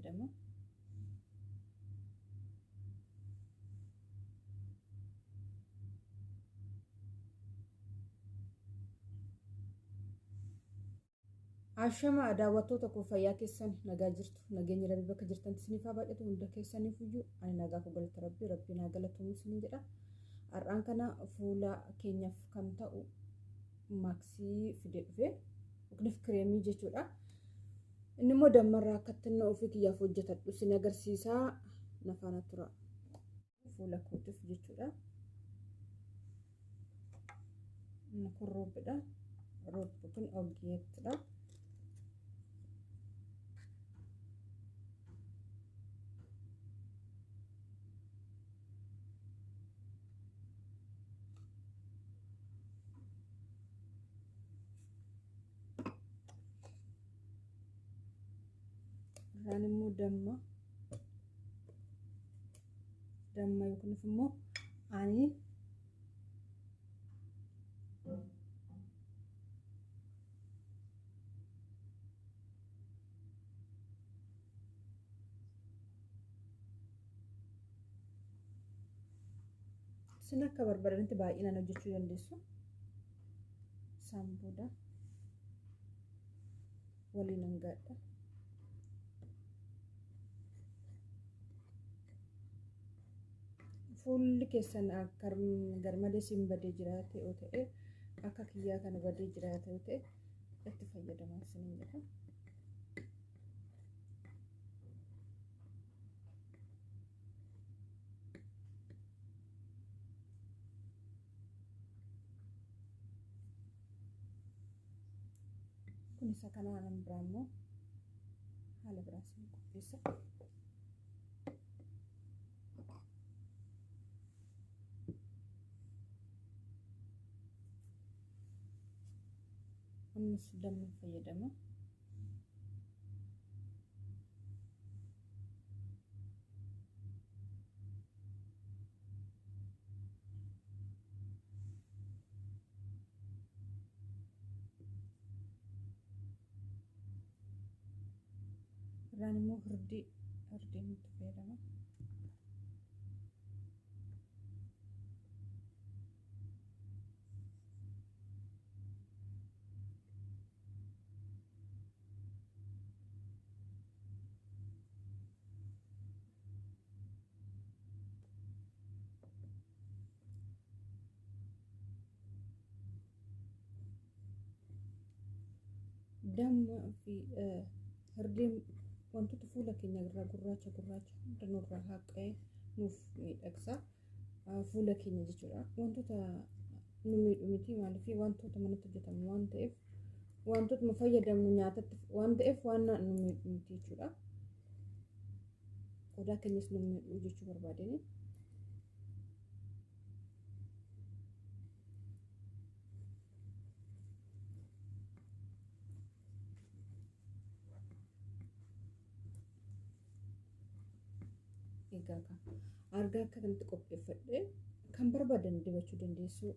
Fayyadama. Ashama daawwattoota koo, fayyaa keessan, nagaa jirtu? Nageenya Rabbii bakka jirtan isiniif haa baay'atu hunda keessaniif iyyuu. Ani nagaa koo, galata Rabbii, Rabbii naa galatoomuu isiniin jedha. Har'aan kana fuula keenyaaf kan ta'u maaksii fidee dhufe yookiin kireemii jechuudha. Inni immoo dammarraa akka ittiin ofii kiyyaaf hojjetadhu isin agarsiisaa, na faana tura. Fuula kootiif jechuudha. Inni kun roobbidha. Roobbi kun ogeettidha. Irraan immoo damma yookiin immoo ani isin akka barbaadanitti baay'inaan hojjechuu dandeessu. Isaan booda waliin hangaadha. Fuulli keessan akka garmalee siin badee jiraate yoo ta'e, akka kiyyaa kana badee jiraate yoo ta'e, itti fayyadamaa isiniin jedha. Kun isa kanaan biraa immoo haala biraa isin qopheessa. Ammas damma fayyadama. Irraan immoo hirdii nutti fayyadama. Damma fi hirdiin wantoota fuula keenya irraa gurraacha gurraacha hunda nurraa haqee nuuf miidhagsa fuula keenya jechuudha. Wantoota nu miidhu miti, maaliif wantoota manatti hojjetamu waan ta'eef, wantoota fayyadamnu nyaatatti waan ta'eef, waan nu miidhu miti jechuudha. Qodaa keenyas nu miidhu jechuu barbaadeni. Egaa argaa akka kanatti qopheeffadhe, kan barbaadan dibachuu dandeessu.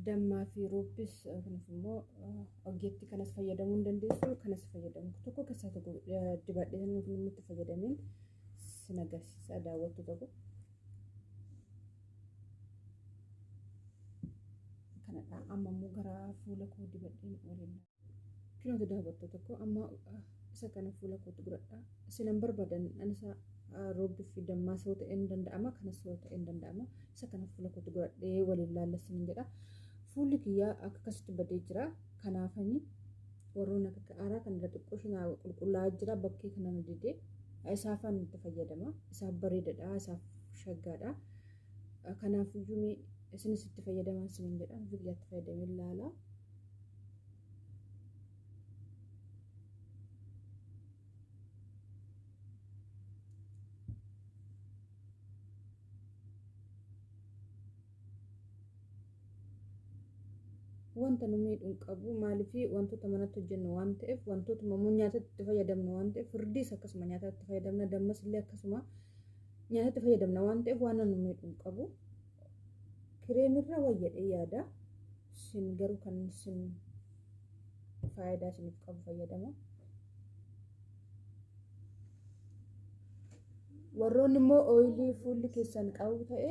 Dammaa fi roobbis kunis immoo ogeetti kanas fayyadamuu hin dandeessu, kanas fayyadamu. Tokko keessaa tokko dibadhee yookiin immoo itti fayyadameen sin agarsiisa, daawwattu tokko. Kanadha, amma immoo gara fuula koo dibadheen waliin. Kinoota daawwattu tokko, amma isa kana fuula kootti godhadha. Isinan barbaadan ani isa roobbii fi dammaas yoo ta'e hin danda'ama, kanas yoo ta'e hin danda'ama. Isa kana fuula kootti godhadhee waliin laallassin jedha. Fuulli kiyyaa akka akkasitti badee jira. Kanaafani warroonni akka aaraa kan irra xiqqoo ishee qulqullaa'aa jira, bakkee kana na didee isaafan itti fayyadama. Isaaf bareedadha, isaaf shaggaadha. Kanaafiyyuu mee isinis itti fayyadamaa isiniin jedha. Ofii kiyyaatti fayyadamee ilaala. Wanta nu miidhu hin qabu, maaliif wantoota manatti hojjennu waan ta'eef, wantootuma immoo nyaatatti itti fayyadamnu waan ta'eef, firdiis akkasuma nyaatatti fayyadamna, dammas illee akkasuma nyaatatti fayyadamna waan ta'eef, waan nu miidhu hin qabu. Kireemirra wayyadhee yaada. Sin garuu kan sin faayidaa isiniif qabu fayyadama. Warroonni immoo oily fuulli keessan qabu ta'e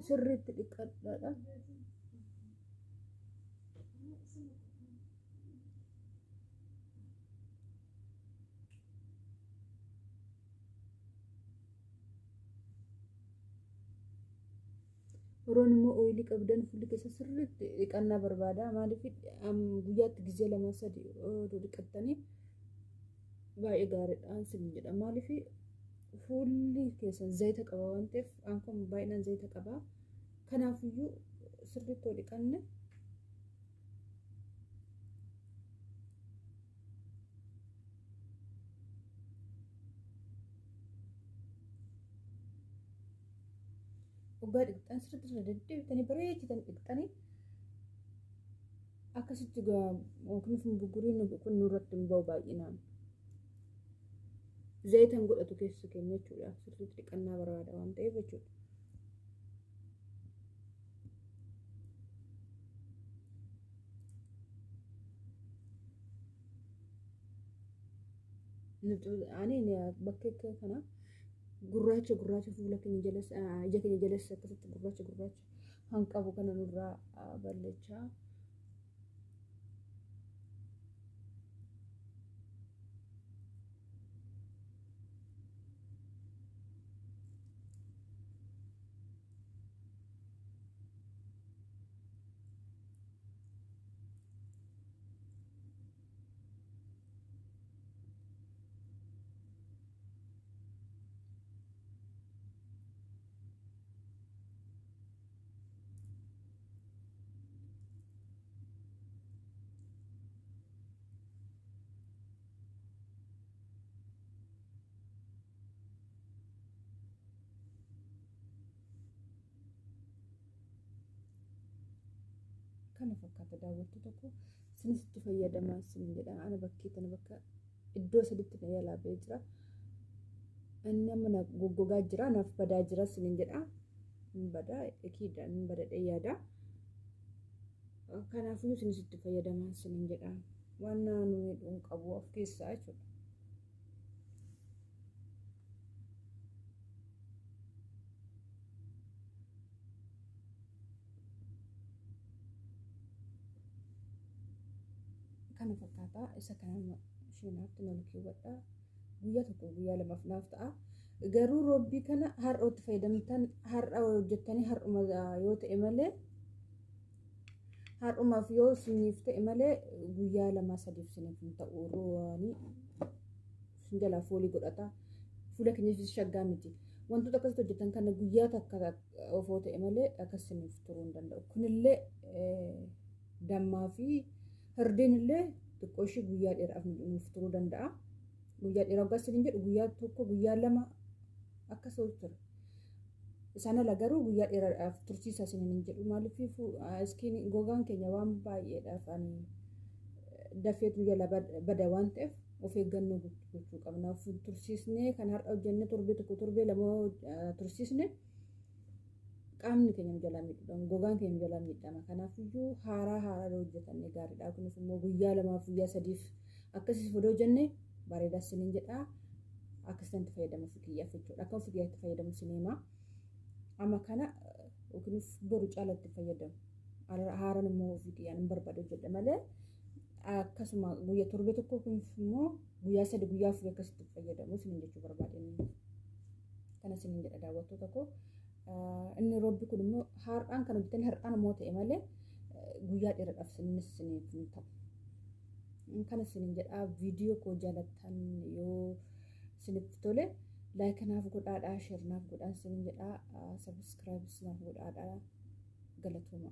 sirriitti dhiqadhaadha. Warroonni immoo oily qabdan fuulli keessa sirriitti dhiqannaa barbaada. Maaliif guyyaatti gizee 2 3 odoo dhiqattanii baay'ee gaariidha isin jedha. Maaliif fuulli keessan zayita qaba waan ta'eef, aan kun baay'inaan zayita qaba. Kanaafiyyuu sirriitti yoo dhiqanne waggaa dhiqxan sirriitti irra deddeebitanii bareechitan dhiqxanii akkasitti yookiin buguriin kun nurratti hin ba'u baay'inaan. Zayitan godhatu keessa keenya jechuudha. Sirriitti dhiqannaa barbaada waan ta'eef jechuudha. Ani bakka kana gurraacha gurraacha fuula keenya jalas ija keenya jalas akkasitti gurraacha gurraacha kan qabu kana nurraa balleechaa. Kana fakkaata daawwattu tokko isinis itti fayyadamaa isin jedha. Ana bakkee tana bakka iddoo sadiitti na yaalaa ba'ee jira. Inni amma na goggogaa jira, naaf badaa jira isin jedha. Hin badaa, ekiidha, hin badadhee yaada. Kanaafuu isinis itti fayyadamaa isin jedha. Waan nu miidhuu qabu of keessaa jechuudha. Kana fakkaata. Isa kana isheenaatti nan keewwadha. Guyyaa tokko guyyaa lamaaf naaf ta'a. Garuu roobbii kana har'a itti fayyadamtan har'a hojjettanii har'uma yoo ta'e malee har'umaaf yoo isiniif ta'e malee guyyaa 2 3f isiniif hin ta'u. Roowwanii isin jalaa foolii godhata. Fuula keenyaafis shaggaa miti. Wantoota akkasitti hojjetan kana guyyaa takka ofoo ta'e malee akkas isiniif turuu hin danda'u. Kunillee dammaa fi hirdiin illee xiqqoo ishee guyyaa dheeraaf nuuf turuu danda'a. Guyyaa dheeraa waggaa isiniin jedhu guyyaa tokko guyyaa 2 akkasuma tura. Isaan ala garuu guyyaa dheeraadhaaf tursiisa isiniin hin jedhu. Maaliif skin gogaan keenya waan baay'eedhaaf ani dafeetu jala bada waan ta'eef of eeggannoo gochuu qabna. Tursiisnee kan har'a hojjennee torbee tokko torbee 2 tursiisne qaamni keenya nu jalaa miidhama, gogaan keenya nu jalaa miidhama. Kanaafiyyuu haaraa haaraa hojjetannee gaariidha. Kunis immoo guyyaa 2f guyyaa 3f akkasii fodoo jenne bareedaa isiniin jedha. Akkasitti fayyadamu ofii kiyyaaf jechuudha. Akka ofii kiyyaatti fayyadamu isin hima. Amma kana yookiinis boru caalatti fayyadamu. Haaraan immoo ofii kiyyaan hin barbaadu hojjedha malee akkasuma guyyaa torbee tokko kunis immoo guyyaa 3 guyyaa 4 akkasitti fayyadamu isiniin jechuu barbaadeen. Kana isiniin jedha daawwattoota koo. Inni roobbi kun immoo har'aan kan hojjetan har'aan immoo ta'e malee guyyaa dheeraadhaaf isinis isiniif hin ta'u. Kana isiniin jedha. Viidiyoo koo jaalattan yoo isinitti tole like naaf godhaadhaa, share naaf godhaa isiniin jedha, subscribe naaf godhaadhaa. Galatooma.